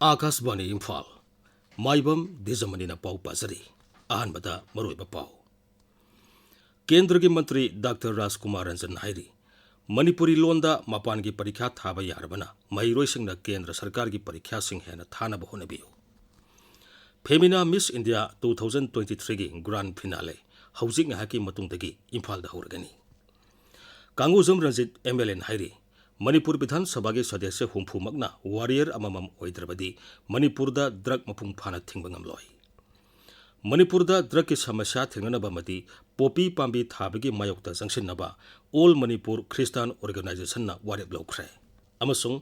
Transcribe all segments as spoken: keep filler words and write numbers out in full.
ꯑꯥꯀꯥꯁꯕꯥꯅꯤ ꯏꯝꯐꯥꯜ꯫ ꯃꯥꯏꯕꯝ ꯗꯤꯖꯃꯅꯤꯅ ꯄꯥꯎ ꯄꯥꯖꯔꯤ꯫ ꯑꯍꯥꯟꯕꯗ ꯃꯔꯨꯑꯣꯏꯕ ꯄꯥꯎ꯫ ꯀꯦꯟꯗ꯭ꯔꯒꯤ ꯃꯟꯇ꯭ꯔꯤ ꯗꯥꯛꯇꯔ ꯔꯥꯖꯀꯨꯃꯥꯔ ꯔꯟꯖꯟ ꯍꯥꯏꯔꯤ, ꯃꯅꯤꯄꯨꯔꯤ ꯂꯣꯟꯗ ꯃꯄꯥꯟꯒꯤ ꯄꯔꯤꯈ꯭ꯌꯥ ꯊꯥꯕ ꯌꯥꯔꯕꯅ ꯃꯍꯩꯔꯣꯏꯁꯤꯡꯅ ꯀꯦꯟꯗ꯭ꯔ ꯁꯔꯀꯥꯔꯒꯤ ꯄꯔꯤꯈ꯭ꯌꯥꯁꯤꯡ ꯍꯦꯟꯅ ꯊꯥꯅꯕ ꯍꯣꯠꯅꯕꯤꯌꯨ꯫ Femina Miss India two thousand twenty-three ꯒꯤ grand finale ꯍꯧꯖꯤꯛ ꯉꯥꯏꯍꯥꯛꯀꯤ ꯃꯇꯨꯡꯗꯒꯤ ꯏꯝꯐꯥꯜꯗ ꯍꯧꯔꯒꯅꯤ꯫ ꯀꯥꯡꯒꯨꯖꯝ ꯔꯟꯖꯤꯠ MLAꯅ ꯍꯥꯏꯔꯤ, ꯃꯅꯤꯄꯨꯔ ꯕꯤꯙꯥꯟ ꯁꯚꯥꯒꯤ ꯁꯗꯁ꯭ꯌ ꯍꯨꯝꯐꯨꯃꯛꯅ warrior ꯑꯃꯃꯝ ꯑꯣꯏꯗ꯭ꯔꯕꯗꯤ ꯃꯅꯤꯄꯨꯔꯗ drug ꯃꯄꯨꯡ ꯐꯥꯅ ꯊꯤꯡꯕ ꯉꯝꯂꯣꯏ꯫ ꯃꯅꯤꯄꯨꯔꯗ drugꯀꯤ ꯁꯃꯁ꯭ꯌꯥ ꯊꯦꯡꯅꯅꯕ ꯑꯃꯗꯤ poppy ꯄꯥꯝꯕꯤ ꯊꯥꯕꯒꯤ ꯃꯥꯌꯣꯛꯇ ꯆꯪꯁꯤꯟꯅꯕ All Manipur Christian Organizationꯅ ꯋꯥꯔꯦꯞ ꯂꯧꯈ꯭ꯔꯦ꯫ ꯑꯃꯁꯨꯡ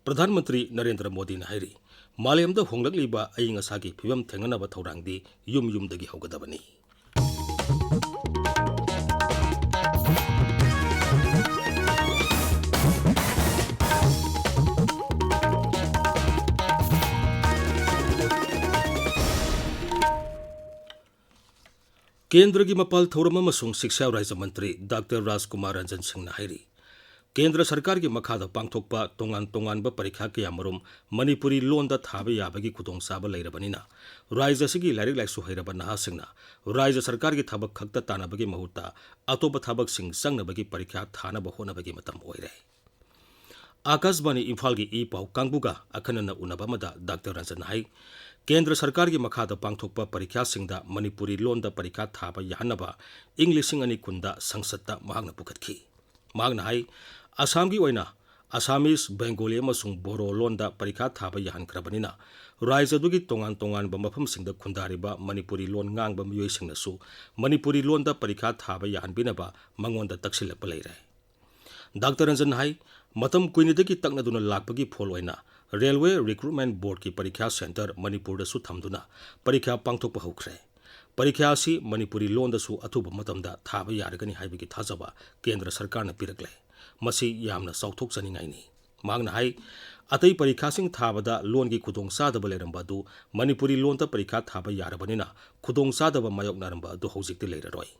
ꯄ꯭ꯔꯙꯥꯟ ꯃꯟꯇ꯭ꯔꯤ ꯅꯔꯦꯟꯗ꯭ꯔ ꯃꯣꯗꯤꯅ ꯍꯥꯏꯔꯤ, ꯃꯥꯂꯦꯝꯗ ꯍꯣꯡꯂꯛꯂꯤꯕ ꯑꯏꯪ ꯑꯁꯥꯒꯤ ꯐꯤꯕꯝ ꯊꯦꯡꯅꯅꯕ ꯊꯧꯔꯥꯡꯗꯤ ꯌꯨꯝ ꯌꯨꯝꯗꯒꯤ ꯍꯧꯒꯗꯕꯅꯤ꯫ ꯀꯦꯟꯗ꯭ꯔꯒꯤ ꯃꯄꯥꯜ ꯊꯧꯔꯝ ꯑꯃꯁꯨꯡ ꯁꯤꯛꯁꯥ ꯔꯥꯖ꯭ꯌ ꯃꯟꯇ꯭ꯔꯤ ꯗꯥꯛꯇꯔ ꯔꯥꯖꯀꯨꯃꯥꯔ ꯔꯟꯖꯟ ꯁꯤꯡꯅ ꯍꯥꯏꯔꯤ, ꯀꯦꯟꯗ꯭ꯔ ꯁꯔꯀꯥꯔꯒꯤ ꯃꯈꯥꯗ ꯄꯥꯡꯊꯣꯛꯄ ꯇꯣꯉꯥꯟ ꯇꯣꯉꯥꯟꯕ ꯄꯔꯤꯈ꯭ꯌꯥ ꯀꯌꯥꯃꯔꯨꯝ ꯃꯅꯤꯄꯨꯔꯤ ꯂꯣꯟꯗ ꯊꯥꯕ ꯌꯥꯕꯒꯤ ꯈꯨꯗꯣꯡꯆꯥꯕ ꯂꯩꯔꯕꯅꯤꯅ, ꯔꯥꯖ꯭ꯌ ꯑꯁꯤꯒꯤ ꯂꯥꯏꯔꯤꯛ ꯂꯥꯏꯁꯨ ꯍꯩꯔꯕ ꯅꯍꯥꯁꯤꯡꯅ ꯔꯥꯖ꯭ꯌ ꯁꯔꯀꯥꯔꯒꯤ ꯊꯕꯛ ꯈꯛꯇ ꯇꯥꯟꯅꯕꯒꯤ ꯃꯍꯨꯠꯇ ꯑꯇꯣꯞꯄ ꯊꯕꯛꯁꯤꯡ ꯆꯪꯅꯕꯒꯤ ꯄꯔꯤꯈ꯭ꯌꯥ ꯊꯥꯅꯕ ꯍꯣꯠꯅꯕꯒꯤ ꯃꯇꯝ ꯑꯣꯏꯔꯦ꯫ ꯑꯥꯀꯥꯁꯕꯥꯅꯤ ꯏꯝꯐꯥꯜꯒꯤ ꯏ ꯄꯥꯎ ꯀꯥꯡꯕꯨꯒ ꯑꯈꯟꯅꯅ ꯎꯅꯕ ꯑꯃꯗ ꯗꯥꯛꯇꯔ ꯔꯟꯖꯟ ꯍꯥꯏ, ꯀꯦꯟꯗ꯭ꯔ ꯁꯔꯀꯥꯔꯒꯤ ꯃꯈꯥꯗ ꯄꯥꯡꯊꯣꯛꯄ ꯄꯔꯤꯈ꯭ꯌꯥꯁꯤꯡꯗ ꯃꯅꯤꯄꯨꯔꯤ ꯂꯣꯟꯗ ꯄꯔꯤꯈ꯭ꯌꯥ ꯊꯥꯕ ꯌꯥꯍꯟꯅꯕ ꯏꯪ ꯂꯤꯁꯤꯡ ꯑꯅꯤ ꯀꯨꯟꯗ ꯁꯪꯁꯠꯇ ꯃꯍꯥꯛꯅ ꯄꯨꯈꯠꯈꯤ꯫ ꯃꯍꯥꯛꯅ ꯍꯥꯏ, ꯑꯁꯥꯝꯒꯤ ꯑꯣꯏꯅ Assamese, Bengali ꯑꯃꯁꯨꯡ ꯕꯣꯔꯣ ꯂꯣꯟꯗ ꯄꯔꯤꯈꯥ ꯊꯥꯕ ꯌꯥꯍꯟꯈ꯭ꯔꯕꯅꯤꯅ, ꯔꯥꯖ꯭ꯌ ꯑꯗꯨꯒꯤ ꯇꯣꯉꯥꯟ ꯇꯣꯉꯥꯟꯕ ꯃꯐꯝꯁꯤꯡꯗ ꯈꯨꯟꯗꯥꯔꯤꯕ ꯃꯅꯤꯄꯨꯔꯤ ꯂꯣꯟ ꯉꯥꯡꯕ ꯃꯤꯑꯣꯏꯁꯤꯡꯅꯁꯨ ꯃꯅꯤꯄꯨꯔꯤ ꯂꯣꯟꯗ ꯄꯔꯤꯈꯥ ꯊꯥꯕ ꯌꯥꯍꯟꯕꯤꯅꯕ ꯃꯉꯣꯟꯗ ꯇꯛꯁꯤꯜꯂꯛꯄ ꯂꯩꯔꯦ꯫ ꯗꯥꯛꯇꯔ ꯔꯟꯖꯟ ꯍꯥꯏ, ꯃꯇꯝ ꯀꯨꯏꯅꯗꯒꯤ ꯇꯛꯅꯗꯨꯅ ꯂꯥꯛꯄꯒꯤ ꯐꯣꯜ ꯑꯣꯏꯅ Railway Recruitment Boardꯀꯤ ꯄꯔꯤꯈ꯭ꯌꯥ ꯁꯦꯟꯇꯔ ꯃꯅꯤꯄꯨꯔꯗꯁꯨ ꯊꯝꯗꯨꯅ ꯄꯔꯤꯈ꯭ꯌꯥ ꯄꯥꯡꯊꯣꯛꯄ ꯍꯧꯈ꯭ꯔꯦ꯫ ꯄꯔꯤꯈ꯭ꯌꯥ ꯑꯁꯤ ꯃꯅꯤꯄꯨꯔꯤ ꯂꯣꯟꯗꯁꯨ ꯑꯊꯨꯕ ꯃꯇꯝꯗ ꯊꯥꯕ ꯌꯥꯔꯒꯅꯤ ꯍꯥꯏꯕꯒꯤ ꯊꯥꯖꯕ ꯀꯦꯟꯗ꯭ꯔ ꯁꯔꯀꯥꯔꯅ ꯄꯤꯔꯛꯂꯦ꯫ ꯃꯁꯤ ꯌꯥꯝꯅ ꯆꯥꯎꯊꯣꯛꯆꯅꯤꯡꯉꯥꯏꯅꯤ꯫ ꯃꯍꯥꯛꯅ ꯍꯥꯏ, ꯑꯇꯩ ꯄꯔꯤꯈ꯭ꯌꯥꯁꯤꯡ ꯊꯥꯕꯗ ꯂꯣꯟꯒꯤ ꯈꯨꯗꯣꯡꯆꯥꯗꯕ ꯂꯩꯔꯝꯕ ꯑꯗꯨ ꯃꯅꯤꯄꯨꯔꯤ ꯂꯣꯟꯗ ꯄꯔꯤꯈ꯭ꯌꯥ ꯊꯥꯕ ꯌꯥꯔꯕꯅꯤꯅ ꯈꯨꯗꯣꯡꯆꯥꯗꯕ ꯃꯥꯌꯣꯛꯅꯔꯝꯕ ꯑꯗꯨ ꯍꯧꯖꯤꯛꯇꯤ ꯂꯩꯔꯔꯣꯏ꯫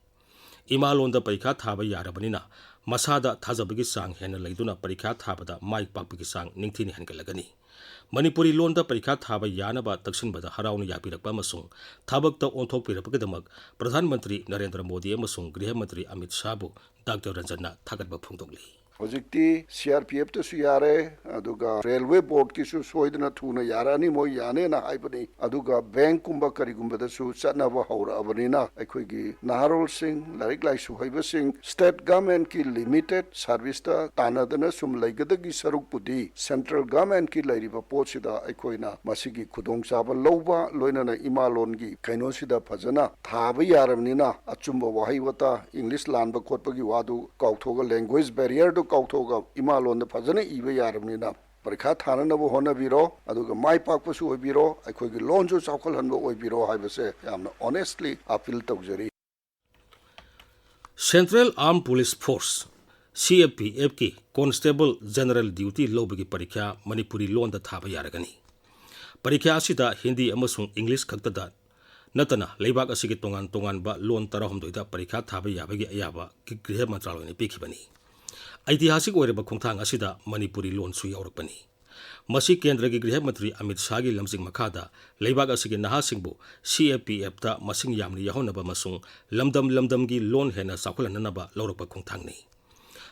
ꯏꯃꯥ ꯂꯣꯟꯗ ꯄꯔꯤꯈꯥ ꯊꯥꯕ ꯌꯥꯔꯕꯅꯤꯅ ꯃꯁꯥꯗ ꯊꯥꯖꯕꯒꯤ ꯆꯥꯡ ꯍꯦꯟꯅ ꯂꯩꯗꯨꯅ ꯄꯔꯤꯈꯥ ꯊꯥꯕꯗ ꯃꯥꯏ ꯄꯥꯛꯄꯒꯤ ꯆꯥꯡ ꯅꯤꯡꯊꯤꯅ ꯍꯦꯟꯒꯠꯂꯒꯅꯤ꯫ ꯃꯅꯤꯄꯨꯔꯤ ꯂꯣꯟꯗ ꯄꯔꯤꯈꯥ ꯊꯥꯕ ꯌꯥꯅꯕ ꯇꯛꯁꯤꯟꯕꯗ ꯍꯔꯥꯎꯅ ꯌꯥꯕꯤꯔꯛꯄ ꯑꯃꯁꯨꯡ ꯊꯕꯛꯇ ꯑꯣꯟꯊꯣꯛꯄꯤꯔꯛꯄꯒꯤꯗꯃꯛ ꯄ꯭ꯔꯙꯥꯟ ꯃꯟꯇ꯭ꯔꯤ ꯅꯔꯦꯟꯗ꯭ꯔ ꯃꯣꯗꯤ ꯑꯃꯁꯨꯡ ꯒ꯭ꯔꯤꯍ ꯃꯟꯇ꯭ꯔꯤ ꯑꯃꯤꯠ ꯁꯥꯍꯕꯨ ꯗꯥꯛꯇꯔ ꯔꯟꯖꯟꯅ ꯊꯥꯒꯠꯄ ꯐꯣꯡꯗꯣꯛꯂꯤ꯫ ꯍꯧꯖꯤꯛꯇꯤ ꯁꯤ ꯑꯥꯔ ꯄꯤ ꯑꯦꯐꯇꯁꯨ ꯌꯥꯔꯦ, ꯑꯗꯨꯒ ꯔꯦꯜꯋꯦ ꯕꯣꯔꯗꯀꯤꯁꯨ ꯁꯣꯏꯗꯅ ꯊꯨꯅ ꯌꯥꯔꯛꯑꯅꯤ, ꯃꯣꯏ ꯌꯥꯅꯦꯅ ꯍꯥꯏꯕꯅꯤ꯫ ꯑꯗꯨꯒ ꯕꯦꯡꯀꯨꯝꯕ ꯀꯔꯤꯒꯨꯝꯕꯗꯁꯨ ꯆꯠꯅꯕ ꯍꯧꯔꯛꯑꯕꯅꯤꯅ ꯑꯩꯈꯣꯏꯒꯤ ꯅꯍꯥꯔꯣꯜꯁꯤꯡ, ꯂꯥꯏꯔꯤꯛ ꯂꯥꯏꯁꯨ ꯍꯩꯕꯁꯤꯡ, ꯁ꯭ꯇꯦꯠ ꯒꯃꯦꯟꯀꯤ ꯂꯤꯃꯤꯇꯦꯠ ꯁꯥꯔꯚꯤꯁꯇ ꯇꯥꯟꯅꯗꯅ ꯁꯨꯝ ꯂꯩꯒꯗꯒꯤ ꯁꯔꯨꯛꯄꯨꯗꯤ ꯁꯦꯟꯇ꯭ꯔꯦꯜ ꯒꯃꯦꯟꯀꯤ ꯂꯩꯔꯤꯕ ꯄꯣꯠꯁꯤꯗ ꯑꯩꯈꯣꯏꯅ ꯃꯁꯤꯒꯤ ꯈꯨꯗꯣꯡꯆꯥꯕ ꯂꯧꯕ, ꯂꯣꯏꯅꯅ ꯏꯃꯥ ꯂꯣꯟꯒꯤ ꯀꯩꯅꯣꯁꯤꯗ ꯐꯖꯅ ꯊꯥꯕ ꯌꯥꯔꯕꯅꯤꯅ ꯑꯆꯨꯝꯕ ꯋꯥꯍꯩ ꯋꯥꯇꯥ, ꯏꯪꯂꯤꯁ ꯂꯥꯟꯕ ꯈꯣꯠꯄꯒꯤ ꯋꯥꯗꯨ ꯀꯥꯎꯊꯣꯛꯑꯒ, ꯂꯦꯡꯒ꯭ꯋꯦꯖ ꯕꯦꯔꯤꯌꯔꯗꯨ ꯀꯥꯎꯊꯣꯛꯑꯒ ꯏꯃꯥ ꯂꯣꯟꯗ ꯐꯖꯅ ꯏꯕ ꯌꯥꯔꯕꯅꯤꯅ ꯄꯔꯤꯈꯥ ꯊꯥꯅꯅꯕ ꯍꯣꯠꯅꯕꯤꯔꯣ, ꯑꯗꯨꯒ ꯃꯥꯏ ꯄꯥꯛꯄꯁꯨ ꯑꯣꯏꯕꯤꯔꯣ, ꯑꯩꯈꯣꯏꯒꯤ ꯂꯣꯟꯁꯨ ꯆꯥꯎꯈꯠꯍꯟꯕ ꯑꯣꯏꯕꯤꯔꯣ ꯍꯥꯏꯕꯁꯦ ꯌꯥꯝꯅ honestly appeal ꯇꯧꯖꯔꯤ꯫ Central Armed Police Force, C A P F ꯀꯤ Constable General Duty ꯂꯧꯕꯒꯤ ꯄꯔꯤꯈ꯭ꯌꯥ ꯃꯅꯤꯄꯨꯔꯤ ꯂꯣꯟꯗ ꯊꯥꯕ ꯌꯥꯔꯒꯅꯤ꯫ ꯄꯔꯤꯈ꯭ꯌꯥ ꯑꯁꯤꯗ ꯍꯤꯟꯗꯤ ꯑꯃꯁꯨꯡ ꯏꯪꯂꯤꯁ ꯈꯛꯇꯗ ꯅꯠꯇꯅ ꯂꯩꯕꯥꯛ ꯑꯁꯤꯒꯤ ꯇꯣꯉꯥꯟ ꯇꯣꯉꯥꯟꯕ ꯂꯣꯟ ꯇꯔꯥꯍꯨꯝꯗꯣꯏꯗ ꯄꯔꯤꯈ꯭ꯌꯥ ꯊꯥꯕ ꯌꯥꯕꯒꯤ ꯑꯌꯥꯕ ꯒ꯭ꯔꯤꯍ ꯃꯟꯇ꯭ꯔꯥꯂꯣꯏꯅ ꯄꯤꯈꯤꯕꯅꯤ꯫ ꯑꯩꯇꯤꯍꯥꯁꯤꯛ ꯑꯣꯏꯔꯕ ꯈꯣꯡꯊꯥꯡ ꯑꯁꯤꯗ ꯃꯅꯤꯄꯨꯔꯤ ꯂꯣꯟꯁꯨ ꯌꯥꯎꯔꯛꯄꯅꯤ꯫ ꯃꯁꯤ ꯀꯦꯟꯗ꯭ꯔꯒꯤ ꯒ꯭ꯔꯤꯍ ꯃꯟꯇ꯭ꯔꯤ ꯑꯃꯤꯠ ꯁꯥꯍꯒꯤ ꯂꯝꯖꯤꯡ ꯃꯈꯥꯗ ꯂꯩꯕꯥꯛ ꯑꯁꯤꯒꯤ ꯅꯍꯥꯁꯤꯡꯕꯨ C A P F ꯇ ꯃꯁꯤꯡ ꯌꯥꯝꯅ ꯌꯥꯎꯍꯟꯅꯕ ꯑꯃꯁꯨꯡ ꯂꯝꯗꯝ ꯂꯝꯗꯝꯒꯤ ꯂꯣꯟ ꯍꯦꯟꯅ ꯆꯥꯎꯈꯠꯍꯟꯅꯅꯕ ꯂꯧꯔꯛꯄ ꯈꯣꯡꯊꯥꯡꯅꯤ꯫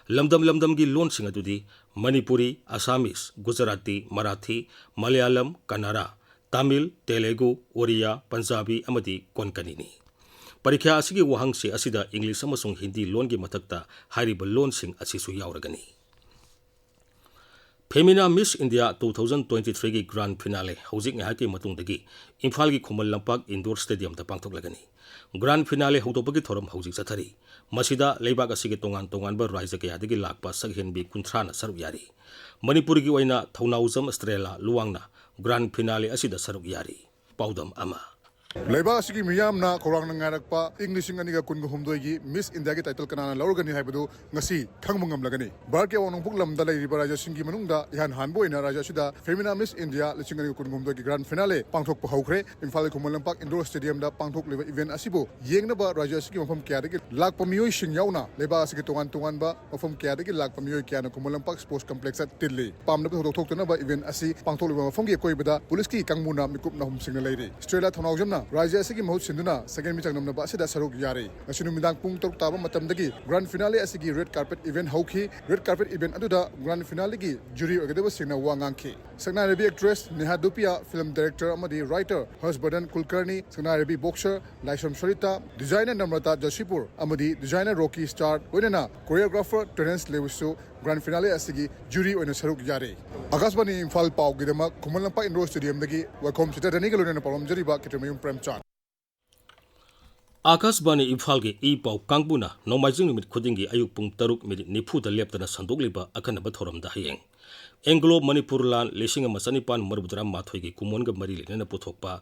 ꯂꯝꯗꯝ ꯂꯝꯗꯝꯒꯤ ꯂꯣꯟꯁꯤꯡ ꯑꯗꯨꯗꯤ ꯃꯅꯤꯄꯨꯔꯤ, ꯑꯁꯥꯃꯤꯁ, ꯒꯨꯖꯔꯥꯇꯤ, ꯃꯔꯥꯊꯤ, ꯃꯂꯌꯥꯂꯝ, ꯀꯟꯅꯔꯥ, ꯇꯥꯃꯤꯜ, ꯇꯦꯂꯦꯒꯨ, ꯑꯣꯔꯤꯌꯥ, ꯄꯟꯖꯥꯕꯤ ꯑꯃꯗꯤ ꯀꯣꯟꯀꯅꯤꯅꯤ꯫ ꯄꯔꯤꯈ꯭ꯌꯥ ꯑꯁꯤꯒꯤ ꯋꯥꯍꯪꯆꯦ ꯑꯁꯤꯗ ꯏꯪꯂꯤꯁ ꯑꯃꯁꯨꯡ ꯍꯤꯟꯗꯤ ꯂꯣꯟꯒꯤ ꯃꯊꯛꯇ ꯍꯥꯏꯔꯤꯕ ꯂꯣꯟꯁꯤꯡ ꯑꯁꯤꯁꯨ ꯌꯥꯎꯔꯒꯅꯤ꯫ Femina Miss India two thousand twenty-three ꯒꯤ grand finale ꯍꯧꯖꯤꯛ ꯉꯥꯏꯍꯥꯛꯀꯤ ꯃꯇꯨꯡꯗꯒꯤ ꯏꯝꯐꯥꯜꯒꯤ ꯈꯨꯃꯟ ꯂꯝꯄꯥꯛ indoor stadium ꯗ ꯄꯥꯡꯊꯣꯛꯂꯒꯅꯤ꯫ Grand finale ꯍꯧꯗꯣꯛꯄꯒꯤ ꯊꯧꯔꯝ ꯍꯧꯖꯤꯛ ꯆꯠꯊꯔꯤ꯫ ꯃꯁꯤꯗ ꯂꯩꯕꯥꯛ ꯑꯁꯤꯒꯤ ꯇꯣꯉꯥꯟ ꯇꯣꯉꯥꯟꯕ ꯔꯥꯖ꯭ꯌ ꯀꯌꯥꯗꯒꯤ ꯂꯥꯛꯄ ꯁꯛꯍꯦꯟꯕꯤ ꯀꯨꯟꯊ꯭ꯔꯥꯅ ꯁꯔꯨꯛ ꯌꯥꯔꯤ꯫ ꯃꯅꯤꯄꯨꯔꯒꯤ ꯑꯣꯏꯅ ꯊꯧꯅꯥꯎꯖꯝ ꯁ꯭ꯇ꯭ꯔꯦꯂꯥ ꯂꯨꯋꯥꯡꯅ grand finale ꯑꯁꯤꯗ ꯁꯔꯨꯛ ꯌꯥꯔꯤ꯫ ꯄꯥꯎꯗꯝ ꯑꯃ꯫ ꯂꯩꯕꯥꯛ ꯑꯁꯤꯒꯤ ꯃꯤꯌꯥꯝꯅ ꯈꯧꯔꯥꯡꯅ ꯉꯥꯏꯔꯛꯄ ꯏꯪ ꯂꯤꯁꯤꯡ ꯑꯅꯤꯒ ꯀꯨꯟꯒ ꯍꯨꯝꯗꯣꯏꯒꯤ ꯃꯤꯁ ꯏꯟꯗꯤꯌꯥꯒꯤ ꯇꯥꯏꯇꯜ ꯀꯅꯥꯅ ꯂꯧꯔꯒꯅꯤ ꯍꯥꯏꯕꯗꯨ ꯉꯁꯤ ꯈꯪꯕ ꯉꯝꯂꯒꯅꯤ꯫ ꯚꯥꯔꯠꯀꯤ ꯑꯋꯥꯡ ꯅꯣꯡꯄꯣꯛ ꯂꯝꯗ ꯂꯩꯔꯤꯕ ꯔꯥꯖ꯭ꯌꯁꯤꯡꯒꯤ ꯃꯅꯨꯡꯗ ꯏꯍꯥꯟ ꯍꯥꯟꯕ ꯑꯣꯏꯅ ꯔꯥꯖ꯭ꯌ ꯑꯁꯤꯗ ꯐꯦꯃꯤꯅꯥ ꯃꯤꯁ ꯏꯟꯗꯤꯌꯥ ꯂꯤꯁꯤꯡ ꯑꯅꯤꯒ ꯀꯨꯟꯍꯨꯝꯗꯣꯏꯒꯤ ꯒ꯭ꯔꯥꯟ ꯐꯤꯅꯥꯂꯦ ꯄꯥꯡꯊꯣꯛꯄ ꯍꯧꯈ꯭ꯔꯦ꯫ ꯏꯝꯐꯥꯜꯒꯤ ꯈꯨꯃꯟ ꯂꯝꯄꯥꯛ ꯏꯟꯗꯣꯔ ꯁ꯭ꯇꯦꯗꯤꯌꯝꯗ ꯄꯥꯡꯊꯣꯛꯂꯤꯕ ꯏꯚꯦꯟꯠ ꯑꯁꯤꯕꯨ ꯌꯦꯡꯅꯕ ꯔꯥꯖ꯭ꯌ ꯑꯁꯤꯒꯤ ꯃꯐꯝ ꯀꯌꯥꯗꯒꯤ ꯂꯥꯛꯄ ꯃꯤꯑꯣꯏꯁꯤꯡ ꯌꯥꯎꯅ ꯂꯩꯕꯥꯛ ꯑꯁꯤꯒꯤ ꯇꯣꯉꯥꯟ ꯇꯣꯉꯥꯟꯕ ꯃꯐꯝ ꯀꯌꯥꯗꯒꯤ ꯂꯥꯛꯄ ꯃꯤꯑꯣꯏ ꯀꯌꯥꯅ ꯈꯨꯃꯟ ꯂꯝꯄꯥꯛ ꯁ꯭ꯄꯣꯔꯠꯁ ꯀꯝꯄ꯭ꯂꯦꯛꯁꯇ ꯇꯤꯜꯂꯤ꯫ ꯄꯥꯝꯅꯕ ꯊꯧꯗꯣꯛ ꯊꯣꯛꯇꯅꯕ ꯏꯚꯦꯟꯠ ꯑꯁꯤ ꯄꯥꯡꯊꯣꯛꯂꯤꯕ ꯃꯐꯝꯒꯤ ꯑꯀꯣꯏꯕꯗ ꯄꯨꯂꯤꯁꯀꯤ ꯀꯥꯡꯕꯨꯅ ꯃꯤꯀꯨꯞ ꯅꯥꯍꯨꯝꯁꯤꯡꯅ ꯂꯩꯔꯤ꯫ ꯁ꯭ꯇ꯭ꯔꯦꯂꯥ ꯊꯧꯅꯥꯎꯖꯝꯅ ꯔꯥꯖ꯭ꯌ ꯑꯁꯤꯒꯤ ꯃꯍꯨꯠ ꯁꯤꯟꯗꯨꯅ ꯁꯛꯍꯦꯟꯕꯤ ꯆꯥꯡꯗꯝꯅꯕ ꯑꯁꯤꯗ ꯁꯔꯨꯛ ꯌꯥꯔꯤ꯫ ꯉꯁꯤ ꯅꯨꯃꯤꯗꯥꯡ ꯄꯨꯡ ꯇꯔꯨꯛ ꯇꯥꯕ ꯃꯇꯝꯗꯒꯤ ꯒ꯭ꯔꯥꯟ ꯐꯤꯅꯥꯂꯦ ꯑꯁꯤꯒꯤ ꯔꯦꯗ ꯀꯥꯔꯄꯦꯠ ꯏꯚꯦꯟꯠ ꯍꯧꯈꯤ꯫ ꯔꯦꯗ ꯀꯥꯔꯄꯦꯠ ꯏꯚꯦꯟꯠ ꯑꯗꯨꯗ ꯒ꯭ꯔꯥꯟ ꯐꯤꯅꯥꯂꯦꯒꯤ ꯖꯨꯔꯤ ꯑꯣꯏꯒꯗꯕꯁꯤꯡꯅ ꯋꯥ ꯉꯥꯡꯈꯤ꯫ ꯁꯛꯅꯥꯏꯔꯕꯤ ꯑꯦꯛꯇ꯭ꯔꯦꯁ ꯅꯦꯍꯥ ꯗꯨꯄꯤꯌꯥ, ꯐꯤꯂꯝ ꯗꯥꯏꯔꯦꯛꯇꯔ ꯑꯃꯗꯤ ꯔꯥꯏꯇꯔ ꯍꯔꯁꯕꯔꯙꯟ ꯀꯨꯜꯀꯔꯅꯤ, ꯁꯛꯅꯥꯏꯔꯕꯤ ꯕꯣꯛꯁꯔ ꯂꯥꯏꯁ꯭ꯔꯝ ꯁꯔꯤꯇꯥ, ꯗꯤꯖꯥꯏꯅꯔ ꯅꯝꯔꯇꯥ ꯖꯁꯤꯄꯨꯔ ꯑꯃꯗꯤ ꯗꯤꯖꯥꯏꯅꯔ ꯔꯣꯀꯤ ꯁ꯭ꯇꯥꯔ, ꯂꯣꯏꯅꯅ ꯀꯣꯔꯤꯌꯣꯒ꯭ꯔꯥꯐꯔ ꯇꯦꯔꯦꯟꯁ ꯂꯦꯋꯤꯁꯁꯨ ꯒ꯭ꯔꯥꯟ ꯐꯤꯅꯥꯂꯦ ꯑꯁꯤꯒꯤ ꯖꯨꯔꯤ ꯑꯣꯏꯅ ꯁꯔꯨꯛ ꯌꯥꯔꯤ꯫ ꯑꯥꯀꯥꯁꯕꯥꯅꯤ ꯏꯝꯐꯥꯜ ꯄꯥꯎꯒꯤꯗꯃꯛ ꯈꯨꯃꯟ ꯂꯝꯄꯥꯛ ꯏꯟꯗꯣꯔ ꯁ꯭ꯇꯦꯗꯤꯌꯝꯗꯒꯤ ꯋꯥꯏꯈꯣꯝ ꯆꯤꯇ꯭ꯔꯙꯅꯤꯒ ꯂꯣꯏꯅꯅ ꯄꯥꯎꯔꯝꯖꯔꯤꯕ ꯈꯦꯇ꯭ꯔꯤꯃꯌꯨꯝ ꯄ꯭ꯔꯦꯝꯆꯥꯟ꯫ ꯑꯥꯀꯥꯁꯕꯥꯅꯤ ꯏꯝꯐꯥꯜꯒꯤ ꯏ ꯄꯥꯎ ꯀꯥꯡꯕꯨꯅ ꯅꯣꯡꯃꯥꯏꯖꯤꯡ ꯅꯨꯃꯤꯠ ꯈꯨꯗꯤꯡꯒꯤ ꯑꯌꯨꯛ ꯄꯨꯡ ꯇꯔꯨꯛ ꯃꯤꯅꯤꯠ ꯅꯤꯐꯨꯗ ꯂꯦꯞꯇꯅ ꯁꯟꯗꯣꯛꯂꯤꯕ ꯑꯈꯟꯅꯕ ꯊꯧꯔꯝꯗ ꯍꯌꯦꯡ ꯑꯦꯡꯒ꯭ꯂꯣ ꯃꯅꯤꯄꯨꯔ ꯂꯥꯟ ꯂꯤꯁꯤꯡ ꯑꯃ ꯆꯅꯤꯄꯥꯟ ꯃꯔꯤꯐꯨ ꯇꯔꯥ ꯃꯥꯊꯣꯏꯒꯤ ꯀꯨꯝꯑꯣꯟꯒ ꯃꯔꯤ ꯂꯩꯅꯅ ꯄꯨꯊꯣꯛꯄ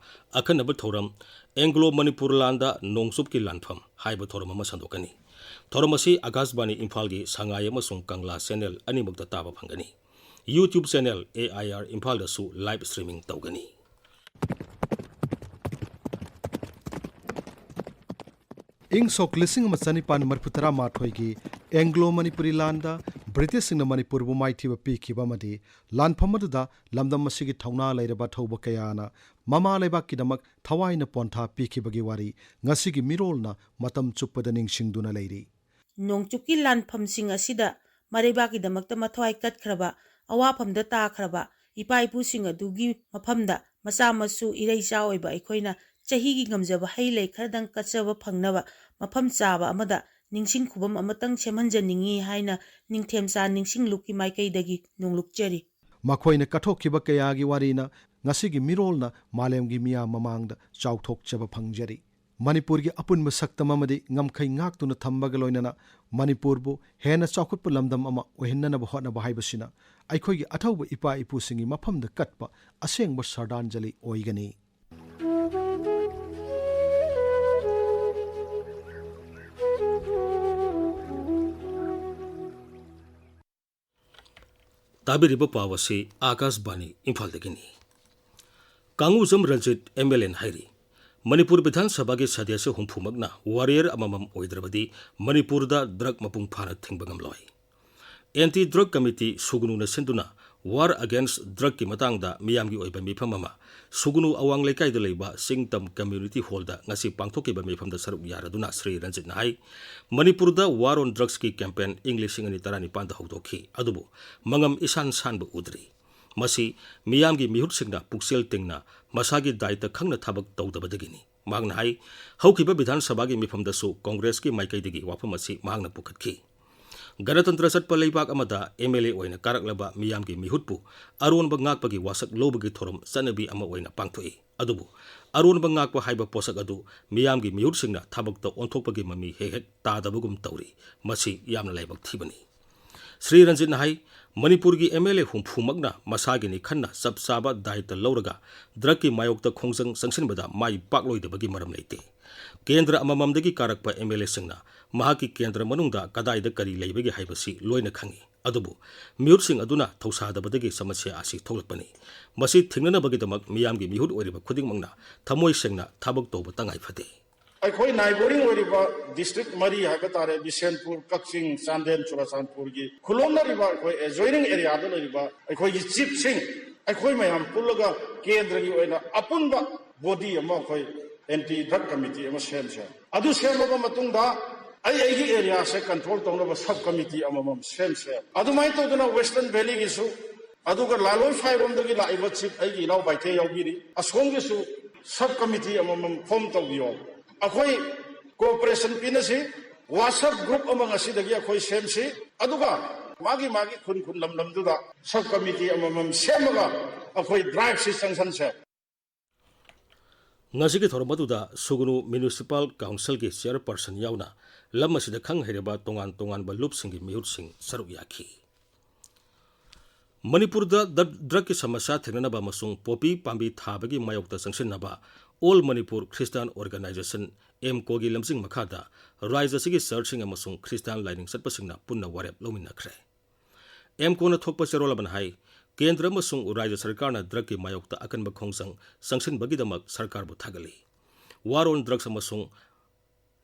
ꯑꯈꯟꯅꯕ ꯊꯧꯔꯝ ꯑꯦꯡꯒ꯭ꯂꯣ ꯃꯅꯤꯄꯨꯔ ꯂꯥꯟꯗ ꯅꯣꯡꯆꯨꯞꯀꯤ ꯂꯥꯟꯐꯝ ꯍꯥꯏꯕ ꯊꯧꯔꯝ ꯑꯃ ꯁꯟꯗꯣꯛꯀꯅꯤ꯫ ꯊꯧꯔꯝ ꯑꯁꯤ ꯑꯥꯀꯥꯁꯕꯥꯅꯤ ꯏꯝꯐꯥꯜꯒꯤ ꯁꯉꯥꯏ ꯑꯃꯁꯨꯡ ꯀꯪꯂꯥ ꯆꯦꯅꯦꯜ ꯑꯅꯤꯃꯛꯇ ꯇꯥꯕ ꯐꯪꯒꯅꯤ꯫ YouTube channel A I R ꯏꯝꯐꯥꯜꯗꯁꯨ ꯂꯥꯏꯚ ꯁ꯭ꯇ꯭ꯔꯤꯃꯤꯡ ꯇꯧꯒꯅꯤ꯫ ꯏꯪ ꯁꯣꯛ ꯂꯤꯁꯤꯡ ꯑꯃ ꯆꯅꯤꯄꯥꯟ ꯃꯔꯤꯐꯨ ꯇꯔꯥ ꯃꯥꯊꯣꯏꯒꯤ ꯑꯦꯡꯒ꯭ꯂꯣ ꯃꯅꯤꯄꯨꯔꯤ ꯂꯥꯟꯗ ꯕ꯭ꯔꯤꯇꯤꯁꯁꯤꯡꯅ ꯃꯅꯤꯄꯨꯔꯕꯨ ꯃꯥꯏꯊꯤꯕ ꯄꯤꯈꯤꯕ ꯑꯃꯗꯤ ꯂꯥꯟꯐꯝ ꯑꯗꯨꯗ ꯂꯝꯗꯝ ꯑꯁꯤꯒꯤ ꯊꯧꯅꯥ ꯂꯩꯔꯕ ꯑꯊꯧꯕ ꯀꯌꯥꯅ ꯃꯃꯥ ꯂꯩꯕꯥꯛꯀꯤꯗꯃꯛ ꯊꯋꯥꯏꯅ ꯄꯣꯟꯊꯥ ꯄꯤꯈꯤꯕꯒꯤ ꯋꯥꯔꯤ ꯉꯁꯤꯒꯤ ꯃꯤꯔꯣꯜꯅ ꯃꯇꯝ ꯆꯨꯞꯄꯗ ꯅꯤꯡꯁꯤꯡꯗꯨꯅ ꯂꯩꯔꯤ꯫ ꯅꯣꯡꯆꯨꯞꯀꯤ ꯂꯥꯟꯐꯝꯁꯤꯡ ꯑꯁꯤꯗ ꯃꯔꯩꯕꯥꯛꯀꯤꯗꯃꯛꯇ ꯃꯊ꯭ꯋꯥꯏ ꯀꯠꯈ꯭ꯔꯕ, ꯑꯋꯥꯐꯝꯗ ꯇꯥꯈ꯭ꯔꯕ ꯏꯄꯥ ꯏꯄꯨꯁꯤꯡ ꯑꯗꯨꯒꯤ ꯃꯐꯝꯗ ꯃꯆꯥ ꯃꯁꯨ ꯏꯔꯩꯆꯥ ꯑꯣꯏꯕ ꯑꯩꯈꯣꯏꯅ ꯆꯍꯤꯒꯤ ꯉꯝꯖꯕ ꯍꯩ ꯂꯩ ꯈꯔꯗꯪ ꯀꯠꯆꯕ ꯐꯪꯅꯕ ꯃꯐꯝ ꯆꯥꯕ ꯑꯃꯗ ꯅꯤꯡꯁꯤꯡ ꯈꯨꯕꯝ ꯑꯃꯇꯪ ꯁꯦꯝꯍꯟꯖꯅꯤꯡꯏ ꯍꯥꯏꯅ ꯅꯤꯡꯊꯦꯝꯆꯥ ꯅꯤꯡꯁꯤꯡ ꯂꯨꯞꯀꯤ ꯃꯥꯏꯀꯩꯗꯒꯤ ꯅꯣꯡꯂꯨꯛꯆꯔꯤ꯫ ꯃꯈꯣꯏꯅ ꯀꯠꯊꯣꯛꯈꯤꯕ ꯀꯌꯥꯒꯤ ꯋꯥꯔꯤꯅ ꯉꯁꯤꯒꯤ ꯃꯤꯔꯣꯜꯅ ꯃꯥꯂꯦꯝꯒꯤ ꯃꯤꯌꯥꯝ ꯃꯃꯥꯡꯗ ꯆꯥꯎꯊꯣꯛꯆꯕ ꯐꯪꯖꯔꯤ꯫ ꯃꯅꯤꯄꯨꯔꯒꯤ ꯑꯄꯨꯟꯕ ꯁꯛꯇꯝ ꯑꯃꯗꯤ ꯉꯝꯈꯩ ꯉꯥꯛꯇꯨꯅ ꯊꯝꯕꯒ ꯂꯣꯏꯅꯅ ꯃꯅꯤꯄꯨꯔꯕꯨ ꯍꯦꯟꯅ ꯆꯥꯎꯈꯠꯄ ꯂꯝꯗꯝ ꯑꯃ ꯑꯣꯏꯍꯟꯅꯅꯕ ꯍꯣꯠꯅꯕ ꯍꯥꯏꯕꯁꯤꯅ ꯑꯩꯈꯣꯏꯒꯤ ꯑꯊꯧꯕ ꯏꯄꯥ ꯏꯄꯨꯁꯤꯡꯒꯤ ꯃꯐꯝꯗ ꯀꯠꯄ ꯑꯁꯦꯡꯕ ꯁ꯭ꯔꯗꯥꯟꯖꯂꯤ ꯑꯣꯏꯒꯅꯤ꯫ ꯇꯥꯕꯤꯔꯤꯕ ꯄꯥꯎ ꯑꯁꯤ ꯑꯥꯀꯥꯁꯕꯥꯅꯤ ꯏꯝꯐꯥꯜꯗꯒꯤꯅꯤ꯫ ꯀꯥꯡꯉꯨꯖꯝ ꯔꯟꯖꯤꯠ ꯑꯦꯝ ꯑꯦꯜ ꯑꯦꯅ ꯍꯥꯏꯔꯤ, ꯃꯅꯤꯄꯨꯔ ꯕꯤꯙꯥꯟ ꯁꯚꯥꯒꯤ ꯁꯗ꯭ꯌꯁ ꯍꯨꯝꯐꯨꯃꯛꯅ ꯋꯥꯔꯤꯌꯔ ꯑꯃꯃꯝ ꯑꯣꯏꯗ꯭ꯔꯕꯗꯤ ꯃꯅꯤꯄꯨꯔꯗ ꯗ꯭ꯔꯒ ꯃꯄꯨꯡ ꯐꯥꯅ ꯊꯤꯡꯕ ꯉꯝꯂꯣꯏ꯫ ꯑꯦꯟꯇꯤ ꯗ꯭ꯔꯒ ꯀꯃꯤꯇꯤ ꯁꯨꯒꯅꯨꯅ ꯁꯤꯟꯗꯨꯅ ꯋꯥꯔ ꯑꯒꯦꯟꯁ ꯗ꯭ꯔꯒꯀꯤ ꯃꯇꯥꯡꯗ ꯃꯤꯌꯥꯝꯒꯤ ꯑꯣꯏꯕ ꯃꯤꯐꯝ ꯑꯃ ꯁꯨꯒꯅꯨ ꯑꯋꯥꯡ ꯂꯩꯀꯥꯏꯗ ꯂꯩꯕ ꯆꯤꯡꯇꯝ ꯀꯝꯃ꯭ꯌꯨꯅꯤꯇꯤ ꯍꯣꯜꯗ ꯉꯁꯤ ꯄꯥꯡꯊꯣꯛꯈꯤꯕ ꯃꯤꯐꯝꯗ ꯁꯔꯨꯛ ꯌꯥꯔꯗꯨꯅ ꯁ꯭ꯔꯤ ꯔꯟꯖꯤꯠꯅ ꯍꯥꯏ, ꯃꯅꯤꯄꯨꯔꯗ ꯋꯥꯔ ꯑꯣꯟ ꯗ꯭ꯔꯒꯁꯀꯤ ꯀꯦꯝꯄꯦꯟ ꯏꯪ ꯂꯤꯁꯤꯡ ꯑꯅꯤ ꯇꯔꯥꯅꯤꯄꯥꯟꯗ ꯍꯧꯗꯣꯛꯈꯤ, ꯑꯗꯨꯕꯨ ꯃꯉꯝ ꯏꯁꯥꯟ ꯁꯥꯟꯕ ꯎꯗ꯭ꯔꯤ꯫ ꯃꯁꯤ ꯃꯤꯌꯥꯝꯒꯤ ꯃꯤꯍꯨꯠꯁꯤꯡꯅ ꯄꯨꯛꯆꯦꯜ ꯇꯤꯡꯅ ꯃꯁꯥꯒꯤ ꯗꯥꯏꯇ ꯈꯪꯅ ꯊꯕꯛ ꯇꯧꯗꯕꯗꯒꯤꯅꯤ꯫ ꯃꯍꯥꯛꯅ ꯍꯥꯏ, ꯍꯧꯈꯤꯕ ꯕꯤꯙꯥꯟ ꯁꯚꯥꯒꯤ ꯃꯤꯐꯝꯗꯁꯨ ꯀꯣꯡꯒ꯭ꯔꯦꯁꯀꯤ ꯃꯥꯏꯀꯩꯗꯒꯤ ꯋꯥꯐꯝ ꯑꯁꯤ ꯃꯍꯥꯛꯅ ꯄꯨꯈꯠꯈꯤ꯫ ꯒꯅꯇꯟꯇ꯭ꯔ ꯆꯠꯄ ꯂꯩꯕꯥꯛ ꯑꯃꯗ ꯑꯦꯝ ꯑꯦꯜ ꯑꯦ ꯑꯣꯏꯅ ꯀꯥꯔꯛꯂꯕ ꯃꯤꯌꯥꯝꯒꯤ ꯃꯤꯍꯨꯠꯄꯨ ꯑꯔꯣꯟꯕ ꯉꯥꯛꯄꯒꯤ ꯋꯥꯁꯛ ꯂꯧꯕꯒꯤ ꯊꯧꯔꯝ ꯆꯠꯅꯕꯤ ꯑꯃ ꯑꯣꯏꯅ ꯄꯥꯡꯊꯣꯛꯏ꯫ ꯑꯗꯨꯕꯨ ꯑꯔꯣꯟꯕ ꯉꯥꯛꯄ ꯍꯥꯏꯕ ꯄꯣꯠꯁꯛ ꯑꯗꯨ ꯃꯤꯌꯥꯝꯒꯤ ꯃꯤꯍꯨꯠꯁꯤꯡꯅ ꯊꯕꯛꯇ ꯑꯣꯟꯊꯣꯛꯄꯒꯤ ꯃꯃꯤ ꯍꯦꯛ ꯍꯦꯛ ꯇꯥꯗꯕꯒꯨꯝ ꯇꯧꯔꯤ꯫ ꯃꯁꯤ ꯌꯥꯝꯅ ꯂꯥꯏꯕꯛ ꯊꯤꯕꯅꯤ꯫ ꯁ꯭ꯔꯤ ꯔꯟꯖꯤꯠꯅ ꯍꯥꯏ, ꯃꯅꯤꯄꯨꯔꯒꯤ ꯑꯦꯝ ꯑꯦꯜ ꯑꯦ ꯍꯨꯝꯐꯨꯃꯛꯅ ꯃꯁꯥꯒꯤꯅꯤ ꯈꯟꯅ ꯆꯞ ꯆꯥꯕ ꯗꯥꯏꯇ ꯂꯧꯔꯒ ꯗ꯭ꯔꯒꯀꯤ ꯃꯥꯌꯣꯛꯇ ꯈꯣꯡꯖꯪ ꯆꯪꯁꯤꯟꯕꯗ ꯃꯥꯏ ꯄꯥꯛꯂꯣꯏꯗꯕꯒꯤ ꯃꯔꯝ ꯂꯩꯇꯦ꯫ ꯀꯦꯟꯗ꯭ꯔ ꯑꯃꯃꯝꯗꯒꯤ ꯀꯥꯔꯛꯄ ꯑꯦꯝ ꯑꯦꯜ ꯑꯦꯁꯤꯡꯅ ꯃꯍꯥꯛꯀꯤ ꯀꯦꯟꯗ꯭ꯔ ꯃꯅꯨꯡꯗ ꯀꯗꯥꯏꯗ ꯀꯔꯤ ꯂꯩꯕꯒꯦ ꯍꯥꯏꯕꯁꯤ ꯂꯣꯏꯅ ꯈꯪꯏ꯫ ꯑꯗꯨꯕꯨ ꯃꯤꯍꯨꯠꯁꯤꯡ ꯑꯗꯨꯅ ꯊꯧꯁꯥꯗꯕꯗꯒꯤ ꯁꯃꯁ꯭ꯌꯥ ꯑꯁꯤ ꯊꯣꯛꯂꯛꯄꯅꯤ꯫ ꯃꯁꯤ ꯊꯤꯡꯅꯅꯕꯒꯤꯗꯃꯛ ꯃꯤꯌꯥꯝꯒꯤ ꯃꯤꯍꯨꯠ ꯑꯣꯏꯔꯤꯕ ꯈꯨꯗꯤꯡꯃꯛꯅ ꯊꯃꯣꯏ ꯁꯦꯡꯅ ꯊꯕꯛ ꯇꯧꯕ ꯇꯉꯥꯏ ꯐꯗꯦ꯫ ꯑꯩꯈꯣꯏ ꯅꯥꯏꯕꯣꯔꯤꯡ ꯑꯣꯏꯔꯤꯕ ꯗꯤꯁꯇ꯭ꯔꯤꯛ ꯃꯔꯤ ꯍꯥꯏꯕ ꯇꯥꯔꯦ, ꯕꯤꯁꯦꯟꯄꯨꯔ, ꯀꯛꯆꯤꯡ, ꯆꯥꯟꯗꯦꯜ, ꯆꯨꯔꯆꯥꯟꯄꯨꯔꯒꯤ ꯈꯨꯂꯣꯝꯅꯔꯤꯕ ꯑꯩꯈꯣꯏ ꯑꯦꯖꯣꯏꯅꯤꯡ ꯑꯦꯔꯤꯌꯥꯗ ꯂꯩꯔꯤꯕ ꯑꯩꯈꯣꯏꯒꯤ ꯆꯤꯐꯁꯤꯡ, ꯑꯩꯈꯣꯏ ꯃꯌꯥꯝ ꯄꯨꯜꯂꯒ ꯀꯦꯟꯗ꯭ꯔꯒꯤ ꯑꯣꯏꯅ ꯑꯄꯨꯟꯕ ꯕꯣꯗꯤ ꯑꯃ, ꯑꯩꯈꯣꯏ ꯑꯦꯟꯇꯤ ꯗ꯭ꯔꯒ ꯀꯃꯤꯇꯤ ꯑꯃ ꯁꯦꯝꯁꯦ꯫ ꯑꯗꯨ ꯁꯦꯝꯃꯕ ꯃꯇꯨꯡꯗ ꯑꯩ ꯑꯩꯒꯤ ꯑꯦꯔꯤꯌꯥꯁꯦ ꯀꯟꯇ꯭ꯔꯣꯜ ꯇꯧꯅꯕ ꯁꯕ ꯀꯃꯤꯇꯤ ꯑꯃꯃꯝ ꯁꯦꯝꯁꯦ꯫ ꯑꯗꯨꯃꯥꯏꯅ ꯇꯧꯗꯅ ꯋꯦꯁꯇꯔꯟ ꯚꯦꯂꯤꯒꯤꯁꯨ, ꯑꯗꯨꯒ ꯂꯥꯂꯣꯏ ꯐꯥꯏꯔꯣꯝꯗꯒꯤ ꯂꯥꯛꯏꯕ ꯆꯤꯐ ꯑꯩꯒꯤ ꯏꯅꯥꯎ ꯕꯥꯏꯊꯦ ꯌꯥꯎꯕꯤꯔꯤ, ꯑꯁꯣꯝꯒꯤꯁꯨ ꯁꯕ ꯀꯃꯤꯇꯤ ꯑꯃꯃꯝ ꯐꯣꯝ ꯇꯧꯕꯤꯌꯣ꯫ ꯑꯩꯈꯣꯏ ꯀꯣꯑꯣꯄꯔꯦꯁꯟ ꯄꯤꯅꯁꯤ, ꯋꯥꯆꯞ ꯒ꯭ꯔꯨꯞ ꯑꯃ ꯉꯁꯤꯗꯒꯤ ꯑꯩꯈꯣꯏ ꯁꯦꯝꯁꯤ, ꯑꯗꯨꯒ ꯃꯥꯒꯤ ꯃꯥꯒꯤ ꯈꯨꯟ ꯈꯨꯟ ꯂꯝ ꯂꯝꯗꯨꯗ ꯁꯕ ꯀꯃꯤꯇꯤ ꯑꯃꯃꯝ ꯁꯦꯝꯃꯒ ꯑꯩꯈꯣꯏ ꯗ꯭ꯔꯥꯏꯚꯁꯤ ꯆꯪꯁꯟꯁꯦ꯫ ꯉꯁꯤꯒꯤ ꯊꯧꯔꯝ ꯑꯗꯨꯗ ꯁꯨꯒꯅꯨ ꯃ꯭ꯌꯨꯅꯤꯁꯤꯄꯥꯜ ꯀꯥꯎꯟꯁꯤꯜꯒꯤ ꯆꯤꯌꯔꯄꯔꯁꯟ ꯌꯥꯎꯅ ꯂꯝ ꯑꯁꯤꯗ ꯈꯪ ꯍꯩꯔꯕ ꯇꯣꯉꯥꯟ ꯇꯣꯉꯥꯟꯕ ꯂꯨꯞꯁꯤꯡꯒꯤ ꯃꯤꯍꯨꯠꯁꯤꯡ ꯁꯔꯨꯛ ꯌꯥꯈꯤ꯫ ꯃꯅꯤꯄꯨꯔꯗ ꯗ꯭ꯔ-, ꯗ꯭ꯔꯒꯀꯤ ꯁꯃꯁ꯭ꯌꯥ ꯊꯦꯡꯅꯅꯕ ꯑꯃꯁꯨꯡ ꯄꯣꯄꯤ ꯄꯥꯝꯕꯤ ꯊꯥꯕꯒꯤ ꯃꯥꯌꯣꯛꯇ ꯆꯪꯁꯤꯟꯅꯕ ꯑꯣꯜ ꯃꯅꯤꯄꯨꯔ ꯈ꯭ꯔꯤꯁꯇꯥꯟ ꯑꯣꯔꯒꯅꯥꯏꯖꯦꯁꯟ, ꯑꯦꯝꯀꯣꯒꯤ ꯂꯝꯖꯤꯡ ꯃꯈꯥꯗ ꯔꯥꯏꯖ꯭ꯌ ꯑꯁꯤꯒꯤ ꯆꯔꯆꯁꯤꯡ ꯑꯃꯁꯨꯡ ꯈ꯭ꯔꯤꯁꯇꯥꯟ ꯂꯥꯏꯅꯤꯡ ꯆꯠꯄꯁꯤꯡꯅ ꯄꯨꯟꯅ ꯋꯥꯔꯦꯞ ꯂꯧꯃꯤꯟꯅꯈ꯭ꯔꯦ꯫ ꯑꯦꯝꯀꯣꯅ ꯊꯣꯛꯄ ꯆꯦꯔꯣꯜ ꯑꯃꯅ ꯍꯥꯏ, ꯀꯦꯟꯗ꯭ꯔ ꯑꯃꯁꯨꯡ ꯔꯥꯖ꯭ꯌ ꯁꯔꯀꯥꯔꯅ ꯗ꯭ꯔꯒꯀꯤ ꯃꯥꯌꯣꯛꯇ ꯑꯀꯟꯕ ꯈꯣꯡꯖꯪ ꯆꯪꯁꯤꯟꯕꯒꯤꯗꯃꯛ ꯁꯔꯀꯥꯔꯕꯨ ꯊꯥꯒꯠꯂꯤ꯫ War on Drugs ꯑꯃꯁꯨꯡ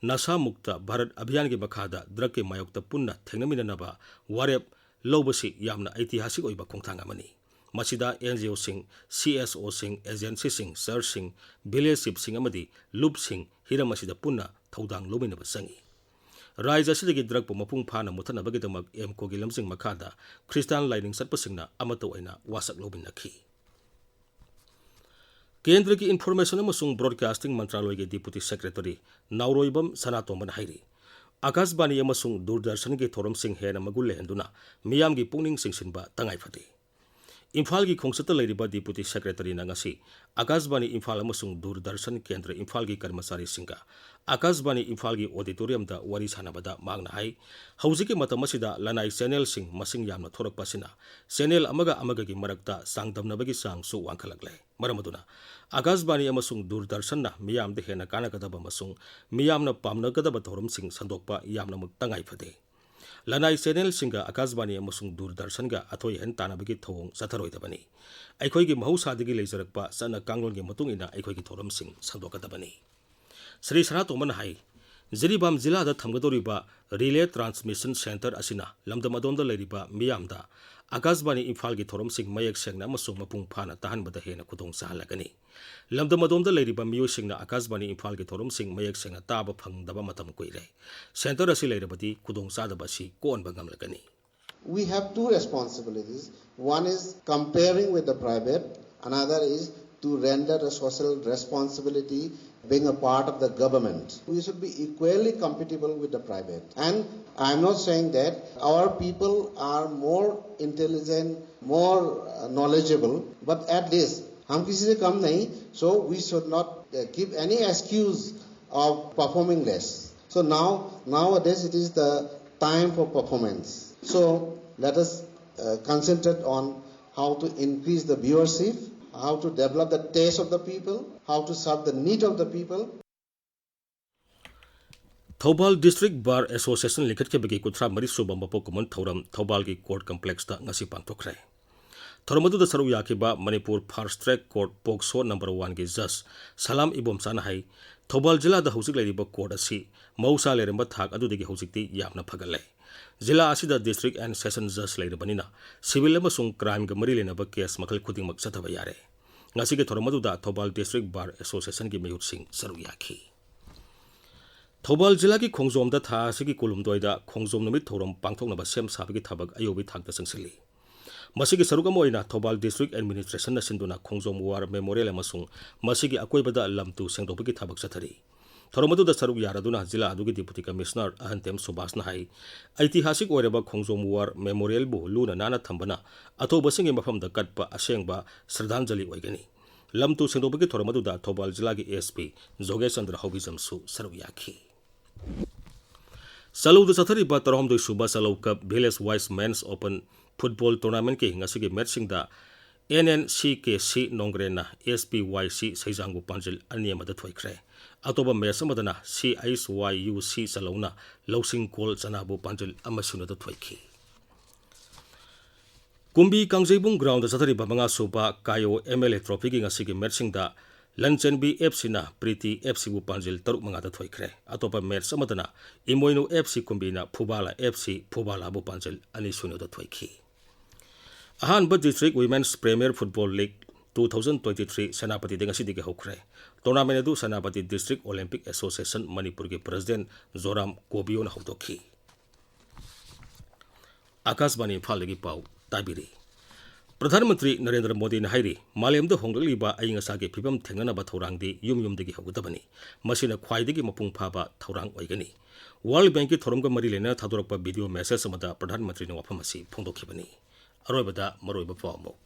ꯅꯁꯥ ꯃꯨꯛꯇ ꯚꯥꯔꯠ ꯑꯚꯤꯌꯥꯟꯒꯤ ꯃꯈꯥꯗ ꯗ꯭ꯔꯒꯀꯤ ꯃꯥꯌꯣꯛꯇ ꯄꯨꯟꯅ ꯊꯦꯡꯅꯃꯤꯟꯅꯅꯕ ꯋꯥꯔꯦꯞ ꯂꯧꯕꯁꯤ ꯌꯥꯝꯅ ꯑꯩꯇꯤꯍꯥꯁꯤꯛ ꯑꯣꯏꯕ ꯈꯣꯡꯊꯥꯡ ꯑꯃꯅꯤ꯫ ꯃꯁꯤꯗ and G ꯑꯣꯁꯤꯡ, C S ꯑꯣꯁꯤꯡ, ꯑꯦꯖꯦꯟꯁꯤꯁꯤꯡ, ꯆꯔꯆꯁꯤꯡ, village ꯆꯤꯐꯁꯤꯡ ꯑꯃꯗꯤ ꯂꯨꯞꯁꯤꯡ ꯍꯤꯔꯝ ꯑꯁꯤꯗ ꯄꯨꯟꯅ ꯊꯧꯗꯥꯡ ꯂꯧꯃꯤꯟꯅꯕ ꯆꯪꯏ꯫ ꯔꯥꯖ꯭ꯌ ꯑꯁꯤꯗꯒꯤ ꯗ꯭ꯔꯒꯄꯨ ꯃꯄꯨꯡ ꯐꯥꯅ ꯃꯨꯠꯊꯠꯅꯕꯒꯤꯗꯃꯛ ꯑꯦꯝꯀꯣꯒꯤ ꯂꯝꯖꯤꯡ ꯃꯈꯥꯗ ꯈ꯭ꯔꯤꯁꯇꯥꯟ ꯂꯥꯏꯅꯤꯡ ꯆꯠꯄꯁꯤꯡꯅ ꯑꯃꯠꯇ ꯑꯣꯏꯅ ꯋꯥꯁꯛ ꯂꯧꯃꯤꯟꯅꯈꯤ꯫ ꯀꯦꯟꯗ꯭ꯔꯒꯤ ꯏꯟꯐꯣꯔꯃꯦꯁꯟ ꯑꯃꯁꯨꯡ ꯕ꯭ꯔꯣꯗꯀꯥꯁꯇꯤꯡ ꯃꯟꯇ꯭ꯔꯥꯂꯣꯏꯒꯤ ꯗꯤꯄꯨꯇꯤ ꯁꯦꯀ꯭ꯔꯦꯇꯔꯤ ꯅꯥꯎꯔꯣꯏꯕꯝ ꯁꯅꯥꯇꯣꯝꯕꯅ ꯍꯥꯏꯔꯤ, ꯑꯀꯥꯁꯕꯥꯅꯤ ꯑꯃꯁꯨꯡ ꯗꯨꯔꯗꯔꯁꯟꯒꯤ ꯊꯧꯔꯝꯁꯤꯡ ꯍꯦꯟꯅ ꯃꯒꯨꯟ ꯂꯩꯍꯟꯗꯨꯅ ꯃꯤꯌꯥꯝꯒꯤ ꯄꯨꯛꯅꯤꯡ ꯆꯤꯡꯁꯤꯟꯕ ꯇꯉꯥꯏ ꯐꯗꯦ꯫ ꯏꯝꯐꯥꯜꯒꯤ ꯈꯣꯡꯆꯠꯇ ꯂꯩꯔꯤꯕ ꯗꯤꯄꯨꯇꯤ ꯁꯦꯀ꯭ꯔꯦꯇꯔꯤꯅ ꯉꯁꯤ ꯑꯀꯥꯁꯕꯥꯅꯤ ꯏꯝꯐꯥꯜ ꯑꯃꯁꯨꯡ ꯗꯨꯔꯗꯔꯁꯟ ꯀꯦꯟꯗ꯭ꯔ ꯏꯝꯐꯥꯜꯒꯤ ꯀꯔꯃꯆꯥꯔꯤꯁꯤꯡꯒ ꯑꯀꯥꯁꯕꯥꯅꯤ ꯏꯝꯐꯥꯜꯒꯤ ꯑꯣꯗꯤꯇꯣꯔꯤꯌꯝꯗ ꯋꯥꯔꯤ ꯁꯥꯟꯅꯕꯗ ꯃꯍꯥꯛꯅ ꯍꯥꯏ, ꯍꯧꯖꯤꯛꯀꯤ ꯃꯇꯝ ꯑꯁꯤꯗ ꯂꯅꯥꯏ ꯆꯦꯅꯦꯜꯁꯤꯡ ꯃꯁꯤꯡ ꯌꯥꯝꯅ ꯊꯣꯔꯛꯄ ꯑꯁꯤꯅ ꯆꯦꯅꯦꯜ ꯑꯃꯒ ꯑꯃꯒꯒꯤ ꯃꯔꯛꯇ ꯆꯥꯡꯗꯝꯅꯕꯒꯤ ꯆꯥꯡꯁꯨ ꯋꯥꯡꯈꯠꯂꯛꯂꯦ꯫ ꯃꯔꯝ ꯑꯗꯨꯅ ꯑꯀꯥꯁꯕꯥꯅꯤ ꯑꯃꯁꯨꯡ ꯗꯨꯔꯗꯔꯁꯟꯅ ꯃꯤꯌꯥꯝꯗ ꯍꯦꯟꯅ ꯀꯥꯟꯅꯒꯗꯕ ꯑꯃꯁꯨꯡ ꯃꯤꯌꯥꯝꯅ ꯄꯥꯝꯅꯒꯗꯕ ꯊꯧꯔꯝꯁꯤꯡ ꯁꯟꯗꯣꯛꯄ ꯌꯥꯝꯅꯃꯛ ꯇꯉꯥꯏ ꯐꯗꯦ꯫ ꯂꯅꯥꯏ ꯆꯦꯅꯦꯜꯁꯤꯡꯒ ꯑꯀꯥꯁꯕꯥꯅꯤ ꯑꯃꯁꯨꯡ ꯗꯨꯔꯗꯔꯁꯟꯒ ꯑꯊꯣꯏ ꯑꯍꯦꯟ ꯇꯥꯟꯅꯕꯒꯤ ꯊꯧꯑꯣꯡ ꯆꯠꯊꯔꯣꯏꯗꯕꯅꯤ꯫ ꯑꯩꯈꯣꯏꯒꯤ ꯃꯍꯧꯁꯥꯗꯒꯤ ꯂꯩꯖꯔꯛꯄ ꯆꯠꯅ ꯀꯥꯡꯂꯣꯟꯒꯤ ꯃꯇꯨꯡ ꯏꯟꯅ ꯑꯩꯈꯣꯏꯒꯤ ꯊꯧꯔꯝꯁꯤꯡ ꯁꯟꯗꯣꯛꯀꯗꯕꯅꯤ꯫ ꯁ꯭ꯔꯤ ꯁꯅꯥꯇꯣꯝꯕꯅ ꯍꯥꯏ, ꯖꯤꯔꯤꯕꯥꯝ ꯖꯤꯂꯥꯗ ꯊꯝꯒꯗꯧꯔꯤꯕ ꯔꯤꯂꯦ ꯇ꯭ꯔꯥꯟꯁꯃꯤꯁꯟ ꯁꯦꯟꯇꯔ ꯑꯁꯤꯅ ꯂꯝꯗꯝ ꯑꯗꯣꯝꯗ ꯂꯩꯔꯤꯕ ꯃꯤꯌꯥꯝꯗ ꯑꯀꯥꯁꯕꯥꯅꯤ ꯏꯝꯐꯥꯜꯒꯤ ꯊꯧꯔꯝꯁꯤꯡ ꯃꯌꯦꯛ ꯁꯦꯡꯅ ꯑꯃꯁꯨꯡ ꯃꯄꯨꯡ ꯐꯥꯅ ꯇꯥꯍꯟꯕꯗ ꯍꯦꯟꯅ ꯈꯨꯗꯣꯡ ꯆꯥꯍꯜꯂꯒꯅꯤ꯫ ꯂꯝꯗꯝ ꯑꯗꯣꯝꯗ ꯂꯩꯔꯤꯕ ꯃꯤꯑꯣꯏꯁꯤꯡꯅ ꯑꯀꯥꯁꯕꯥꯅꯤ ꯏꯝꯐꯥꯜꯒꯤ ꯊꯧꯔꯝꯁꯤꯡ ꯃꯌꯦꯛ ꯁꯦꯡꯅ ꯇꯥꯕ ꯐꯪꯗꯕ ꯃꯇꯝ ꯀꯨꯏꯔꯦ꯫ ꯁꯦꯟꯇꯔ ꯑꯁꯤ ꯂꯩꯔꯕꯗꯤ ꯈꯨꯗꯣꯡꯆꯥꯗꯕ ꯑꯁꯤ ꯀꯣꯛꯍꯟꯕ ꯉꯝꯂꯒꯅꯤ꯫ We have two responsibilities. One is comparing with the private, another is to render a social responsibility, being a part of the government. We should be equally compatible with the private. And I'm not saying that our people are more intelligent, more uh, knowledgeable, but at least हम किसी से कम नहीं, so we should not uh, give any excuse of performing less. So now, nowadays it is the time for performance. So let us uh, concentrate on how to increase the viewership, how to develop the taste of the people, how to serve the need of the people. Thoubal district bar association ꯂꯤꯡꯈꯠꯈꯤꯕꯒꯤ ꯀꯨꯟꯊ꯭ꯔꯥ ꯃꯔꯤ ꯁꯨꯕ ꯃꯄꯣꯛ ꯀꯨꯝꯑꯣꯟ ꯊꯧꯔꯝ ꯊꯧꯕꯥꯜꯒꯤ court ꯀꯝꯄ꯭ꯂꯦꯛꯁꯇ ꯉꯁꯤ ꯄꯥꯡꯊꯣꯛꯈ꯭ꯔꯦ꯫ ꯊꯧꯔꯝ ꯑꯗꯨꯗ ꯁꯔꯨꯛ ꯌꯥꯈꯤꯕ Manipur fast track court POCSO number ꯋꯥꯟꯒꯤ ꯖꯁ ꯁꯂꯥꯝ ꯏꯕꯣꯝꯆꯥꯅ ꯍꯥꯏ, ꯊꯧꯕꯥꯜ ꯖꯤꯂꯥꯗ ꯍꯧꯖꯤꯛ ꯂꯩꯔꯤꯕ ꯀꯣꯔꯠ ꯑꯁꯤ ꯃꯍꯧꯁꯥ ꯂꯩꯔꯝꯕ ꯊꯥꯛ ꯑꯗꯨꯗꯒꯤ ꯍꯧꯖꯤꯛꯇꯤ ꯌꯥꯝꯅ ꯐꯒꯠꯂꯦ꯫ ꯖꯤꯂꯥ ꯑꯁꯤꯗ ꯗꯤꯁꯇ꯭ꯔꯤꯛ ꯑꯦꯟ ꯁꯦꯁꯟ ꯖꯁ ꯂꯩꯔꯕꯅꯤꯅ ꯁꯤꯚꯤꯜ ꯑꯃꯁꯨꯡ ꯀ꯭ꯔꯥꯏꯝꯒ ꯃꯔꯤ ꯂꯩꯅꯕ ꯀꯦꯁ ꯃꯈꯜ ꯈꯨꯗꯤꯡꯃꯛ ꯆꯠꯊꯕ ꯌꯥꯔꯦ꯫ ꯉꯁꯤꯒꯤ ꯊꯧꯔꯝ ꯑꯗꯨꯗ ꯊꯧꯕꯥꯜ ꯗꯤꯁꯇ꯭ꯔꯤꯛ ꯕꯥꯔ ꯑꯦꯁꯣꯁꯤꯌꯦꯁꯟꯒꯤ ꯃꯤꯍꯨꯠꯁꯤꯡ ꯁꯔꯨꯛ ꯌꯥꯈꯤ꯫ ꯊꯧꯕꯥꯜ ꯖꯤꯂꯥꯒꯤ ꯈꯣꯡꯖꯣꯝꯗ ꯊꯥ ꯑꯁꯤꯒꯤ ꯀꯨꯟꯍꯨꯝꯗꯣꯏꯗ ꯈꯣꯡꯖꯣꯝ ꯅꯨꯃꯤꯠ ꯊꯧꯔꯝ ꯄꯥꯡꯊꯣꯛꯅꯕ ꯁꯦꯝ ꯁꯥꯕꯒꯤ ꯊꯕꯛ ꯑꯌꯧꯕꯒꯤ ꯊꯥꯛꯇ ꯆꯪꯁꯤꯜꯂꯤ꯫ ꯃꯁꯤꯒꯤ ꯁꯔꯨꯛ ꯑꯃ ꯑꯣꯏꯅ ꯊꯧꯕꯥꯜ ꯗꯤꯁꯇ꯭ꯔꯤꯛ ꯑꯦꯗꯃꯤꯅꯤꯁꯇ꯭ꯔꯦꯁꯟꯅ ꯁꯤꯟꯗꯨꯅ ꯈꯣꯡꯖꯣꯝ ꯋꯥꯔ ꯃꯦꯃꯣꯔꯤꯌꯦꯜ ꯑꯃꯁꯨꯡ ꯃꯁꯤꯒꯤ ꯑꯀꯣꯏꯕꯗ ꯂꯝ ꯇꯨ ꯁꯦꯡꯗꯣꯛꯄꯒꯤ ꯊꯕꯛ ꯆꯠꯊꯔꯤ꯫ ꯊꯧꯔꯝ ꯑꯗꯨꯗ ꯁꯔꯨꯛ ꯌꯥꯔꯗꯨꯅ ꯖꯤꯂꯥ ꯑꯗꯨꯒꯤ ꯗꯤꯄꯨꯇꯤ ꯀꯃꯤꯁꯅꯔ ꯑꯍꯟꯇꯦꯝ ꯁꯨꯕꯥꯁꯅ ꯍꯥꯏ, ꯑꯩꯇꯤꯍꯥꯁꯤꯛ ꯑꯣꯏꯔꯕ ꯈꯣꯡꯖꯣꯝ ꯋꯥꯔ ꯃꯦꯃꯣꯔꯤꯌꯦꯜꯕꯨ ꯂꯨꯅ ꯅꯥꯟꯅ ꯊꯝꯕꯅ ꯑꯊꯧꯕꯁꯤꯡꯒꯤ ꯃꯐꯝꯗ ꯀꯠꯄ ꯑꯁꯦꯡꯕ ꯁ꯭ꯔꯗꯥꯟꯖꯂꯤ ꯑꯣꯏꯒꯅꯤ꯫ ꯂꯝ ꯇꯨ ꯁꯦꯡꯗꯣꯛꯄꯒꯤ ꯊꯧꯔꯝ ꯑꯗꯨꯗ ꯊꯧꯕꯥꯜ ꯖꯤꯂꯥꯒꯤ ꯑꯦꯁ ꯄꯤ ꯖꯣꯒꯦꯁ ꯆꯟꯗ꯭ꯔ ꯍꯧꯕꯤꯖꯝꯁꯨ ꯁꯔꯨꯛ ꯌꯥꯈꯤ꯫ ꯆꯂꯧꯗ ꯆꯠꯊꯔꯤꯕ ꯇꯔꯥꯍꯨꯝꯗꯣꯏ ꯁꯨꯕ ꯆꯂꯧ ꯀꯞ ꯚꯤꯂꯦꯖ ꯋꯥꯏꯁ ꯃꯦꯟꯁ ꯑꯣꯄꯟ ꯐꯨꯠꯕꯣꯜ ꯇꯣꯔꯅꯥꯃꯦꯟꯠꯀꯤ ꯉꯁꯤꯒꯤ ꯃꯦꯠꯁꯁꯤꯡꯗ and N C K C ꯅꯣꯡꯒ꯭ꯔꯦꯟꯅ S P ꯋꯥꯏ ꯁꯤ ꯁꯩꯖꯥꯡꯕꯨ ꯄꯥꯟꯖꯤꯜ ꯑꯅꯤ ꯑꯃꯗ ꯊꯣꯏꯈ꯭ꯔꯦ꯫ ꯑꯇꯣꯞꯄ ꯃꯦꯠꯁ ꯑꯃꯗꯅ ꯁꯤ ꯑꯩꯆ ꯋꯥꯏ ꯌꯨ ꯁꯤ ꯆꯂꯧꯅ ꯂꯧꯁꯤꯡ ꯀꯣꯜ ꯆꯅꯥꯕꯨ ꯄꯥꯟꯖꯤꯜ ꯑꯃ ꯁꯤꯅꯣꯗ ꯊꯣꯏꯈꯤ꯫ ꯀꯨꯝꯕꯤ ꯀꯥꯡꯖꯩꯕꯨꯡ ꯒ꯭ꯔꯥꯎꯟꯗ ꯆꯠꯊꯔꯤꯕ ꯃꯉꯥ ꯁꯨꯕ ꯀꯥꯏꯑꯣ ꯑꯦꯝ ꯑꯦꯜ ꯑꯦ ꯇ꯭ꯔꯣꯐꯤꯒꯤ ꯉꯁꯤꯒꯤ ꯃꯦꯠꯁꯁꯤꯡꯗ ꯂꯟꯆꯦꯟꯕꯤ ꯑꯦꯐ ꯁꯤꯅ ꯄ꯭ꯔꯤꯇꯤ ꯑꯦꯐ ꯁꯤꯕꯨ ꯄꯥꯟꯖꯤꯜ ꯇꯔꯨꯛ ꯃꯉꯥꯗ ꯊꯣꯏꯈ꯭ꯔꯦ꯫ ꯑꯇꯣꯞꯄ ꯃꯦꯠꯁ ꯑꯃꯗꯅ ꯏꯃꯣꯏꯅꯨ ꯑꯦꯐ ꯁꯤ ꯀꯨꯝꯕꯤꯅ ꯐꯨꯕꯥꯂꯥ ꯑꯦꯐ ꯁꯤ ꯐꯨꯕꯥꯂꯥꯕꯨ ꯄꯥꯟꯖꯤꯜ ꯑꯅꯤ ꯁꯤꯅꯣꯗ ꯊꯣꯏꯈꯤ꯫ ꯑꯍꯥꯟꯕ district women's premier football league two thousand twenty three ꯁꯦꯅꯥꯄꯇꯤꯗ ꯉꯁꯤꯗꯒꯤ ꯍꯧꯈ꯭ꯔꯦ꯫ ꯇꯣꯔꯅꯥꯃꯦꯟ ꯑꯗꯨ ꯁꯦꯅꯥꯄꯇꯤ ꯗꯤꯁꯇ꯭ꯔꯤꯛ ꯑꯣꯂꯦꯝꯄꯤꯛ ꯑꯦꯁꯣꯁꯤꯌꯦꯁꯟ ꯃꯅꯤꯄꯨꯔꯒꯤ ꯄ꯭ꯔꯁꯤꯗꯦꯟ ꯖꯣꯔꯥꯝ ꯀꯣꯕꯤꯌꯣꯅ ꯍꯧꯗꯣꯛꯈꯤ꯫ ꯑꯀꯥꯁꯕꯥꯅꯤ ꯏꯝꯐꯥꯜꯗꯒꯤ ꯄꯥꯎ ꯇꯥꯕꯤꯔꯤ꯫ ꯄ꯭ꯔꯙꯥꯟ ꯃꯟꯇ꯭ꯔꯤ ꯅꯔꯦꯟꯗ꯭ꯔ ꯃꯣꯗꯤꯅ ꯍꯥꯏꯔꯤ, ꯃꯥꯂꯦꯝꯗ ꯍꯣꯡꯂꯛꯂꯤꯕ ꯑꯏꯪ ꯑꯁꯥꯒꯤ ꯐꯤꯕꯝ ꯊꯦꯡꯅꯅꯕ ꯊꯧꯔꯥꯡꯗꯤ ꯌꯨꯝ ꯌꯨꯝꯗꯒꯤ ꯍꯧꯒꯗꯕꯅꯤ꯫ ꯃꯁꯤꯅ ꯈ꯭ꯋꯥꯏꯗꯒꯤ ꯃꯄꯨꯡ ꯐꯥꯕ ꯊꯧꯔꯥꯡ ꯑꯣꯏꯒꯅꯤ꯫ ꯋꯥꯔꯜꯗ ꯕꯦꯡꯛꯀꯤ ꯊꯧꯔꯝꯒ ꯃꯔꯤ ꯂꯩꯅꯅ ꯊꯥꯗꯣꯔꯛꯄ ꯚꯤꯗꯤꯑꯣ ꯃꯦꯁꯦꯖ ꯑꯃꯗ ꯄ꯭ꯔꯙꯥꯟ ꯃꯟꯇ꯭ꯔꯤꯅ ꯋꯥꯐꯝ ꯑꯁꯤ ꯐꯣꯡꯗꯣꯛꯈꯤꯕꯅꯤ꯫ ꯑꯔꯣꯏꯕꯗ ꯃꯔꯨꯑꯣꯏꯕ ꯄꯥꯎ ꯑꯃꯨꯛ꯫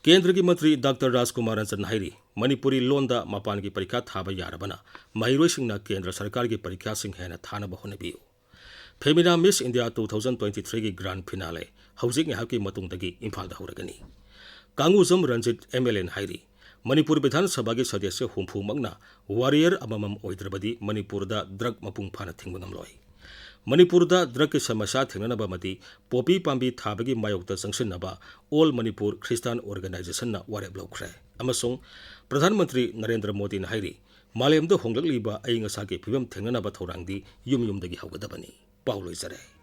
ꯀꯦꯟꯗ꯭ꯔꯒꯤ ꯃꯟꯇ꯭ꯔꯤ ꯗꯥꯛꯇꯔ ꯔꯥꯖꯀꯨꯃꯥꯔ ꯔꯟꯖꯟ ꯍꯥꯏꯔꯤ, ꯃꯅꯤꯄꯨꯔꯤ ꯂꯣꯟꯗ ꯃꯄꯥꯟꯒꯤ ꯄꯔꯤꯈꯥ ꯊꯥꯕ ꯌꯥꯔꯕꯅ ꯃꯍꯩꯔꯣꯏꯁꯤꯡꯅ ꯀꯦꯟꯗ꯭ꯔ ꯁꯔꯀꯥꯔꯒꯤ ꯄꯔꯤꯈꯥꯁꯤꯡ ꯍꯦꯟꯅ ꯊꯥꯅꯕ ꯍꯣꯠꯅꯕꯤꯌꯨ꯫ ꯐꯦꯃꯤꯅꯥ ꯃꯤꯁ ꯏꯟꯗꯤꯌꯥ ꯇꯨ ꯊꯥꯎꯖꯟ ꯇ꯭ꯋꯦꯟꯇꯤ ꯊ꯭ꯔꯤꯒꯤ ꯒ꯭ꯔꯥꯟ ꯐꯤꯅꯥꯂꯦ ꯍꯧꯖꯤꯛ ꯉꯥꯏꯍꯥꯛꯀꯤ ꯃꯇꯨꯡꯗꯒꯤ ꯏꯝꯐꯥꯜꯗ ꯍꯧꯔꯒꯅꯤ꯫ ꯀꯥꯡꯉꯨꯖꯝ ꯔꯟꯖꯤꯠ ꯑꯦꯝ ꯑꯦꯜ ꯑꯦꯅ ꯍꯥꯏꯔꯤ, ꯃꯅꯤꯄꯨꯔ ꯕꯤꯙꯥꯟ ꯁꯚꯥꯒꯤ ꯁꯗꯁ꯭ꯌ ꯍꯨꯝꯐꯨꯃꯛꯅ ꯋꯥꯔꯤꯌꯔ ꯑꯃꯃꯝ ꯑꯣꯏꯗ꯭ꯔꯕꯗꯤ ꯃꯅꯤꯄꯨꯔꯗ ꯗ꯭ꯔꯒ ꯃꯄꯨꯡ ꯐꯥꯅ ꯊꯤꯡꯕ ꯉꯝꯂꯣꯏ꯫ ꯃꯅꯤꯄꯨꯔꯗ ꯗ꯭ꯔꯒꯀꯤ ꯁꯃꯁ꯭ꯌꯥ ꯊꯦꯡꯅꯅꯕ ꯑꯃꯗꯤ ꯄꯣꯄꯤ ꯄꯥꯝꯕꯤ ꯊꯥꯕꯒꯤ ꯃꯥꯌꯣꯛꯇ ꯆꯪꯁꯤꯟꯅꯕ ꯑꯣꯜ ꯃꯅꯤꯄꯨꯔ ꯈ꯭ꯔꯤꯁꯇꯥꯟ ꯑꯣꯔꯒꯅꯥꯏꯖꯦꯁꯟꯅ ꯋꯥꯔꯦꯞ ꯂꯧꯈ꯭ꯔꯦ꯫ ꯑꯃꯁꯨꯡ ꯄ꯭ꯔꯙꯥꯟ ꯃꯟꯇ꯭ꯔꯤ ꯅꯔꯦꯟꯗ꯭ꯔ ꯃꯣꯗꯤꯅ ꯍꯥꯏꯔꯤ, ꯃꯥꯂꯦꯝꯗ ꯍꯣꯡꯂꯛꯂꯤꯕ ꯑꯏꯪ ꯑꯁꯥꯒꯤ ꯐꯤꯕꯝ ꯊꯦꯡꯅꯅꯕ ꯊꯧꯔꯥꯡꯗꯤ ꯌꯨꯝ ꯌꯨꯝꯗꯒꯤ ꯍꯧꯒꯗꯕꯅꯤ꯫ ꯄꯥꯎ ꯂꯣꯏꯖꯔꯦ꯫